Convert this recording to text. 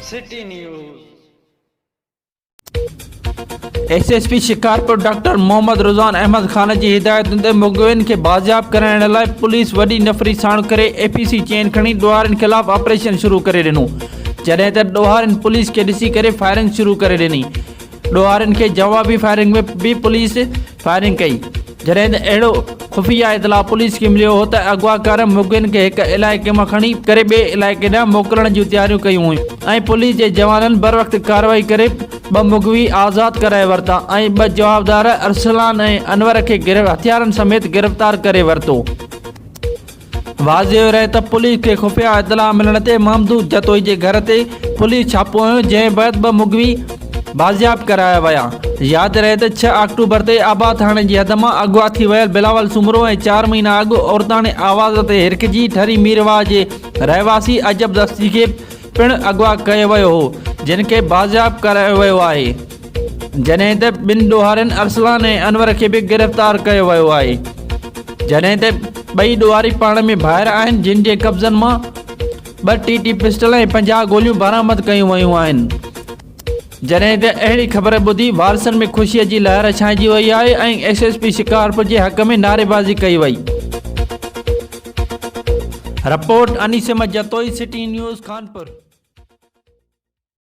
City news. S S P Shikarpur doctor Muhammad Rizwan Ahmed Khan جي هدايتن تي مغوين کي بازياب ڪرائڻ لاء پوليس وڏي نفري ساڻ ڪري اي پي سي چين کڻي ڏوهارين خلاف آپريشن شروع ڪري ڏنو جڏهن ته ڏوهارين پوليس کي ڏسي ڪري فائرنگ شروع ڪري ڏني ڏوهارين کي جوابي فائرنگ ۾ به پوليس فائرنگ ڪئي، جڏهن ته اهڙو خفيه اطلاع پوليس کي مليو هو ته اغواڪار مغوين کي هڪ علائقي مان کڻي ڪري ٻئي علائقي ڏانهن موڪلڻ جون تياريون ڪيون هيون ۽ پوليس جي جوانن بروقت ڪارروائي ڪري ٻه مغوي آزاد ڪرائي ورتا ۽ ٻه جوابدار ارسلان ۽ انور کي هٿيارن سميت گرفتار ڪري ورتو. واضح رهي ته پوليس کي خفيه اطلاع ملڻ تي ممدوح جتوئي جي گهر تي پوليس ڇاپو هنيو جنهن بعد ٻه مغوي بازياب ڪرايا ويا. ياد رهي ته ڇهه آڪٽوبر تي آباد ٿاڻي جي حد مان اغوا ٿي ويل بلاول سومرو ۽ چار مهينا اڳ عورتاڻي آواز تي هرکجي ٺري ميرواهه جي رهواسي عجب دستي کي پڻ اغوا ڪيو ويو هو جن کي بازياب ڪرايو ويو آهي. جڏهن ته ٻن ڏوهارين ارسلان ۽ انور کي به گرفتار ڪيو ويو آهي جڏهن ته ٻئي ڏوهاري پاڻ ۾ ڀائر آهن جن جي قبضن مان ٻه ٽي ٽي پسٽل ۽ 50 گوليون برآمد ڪيون ويون آهن جڏهن ته اهڙي خبر ٻڌي وارثن ۾ خوشي جي لهر ڇانئجي وئي آهي ۽ ايس ايس پي شڪارپور جي حق ۾ نعريبازي ڪئي وئي. Report, Anees Ahmed Jatoi, city news, Khanpur.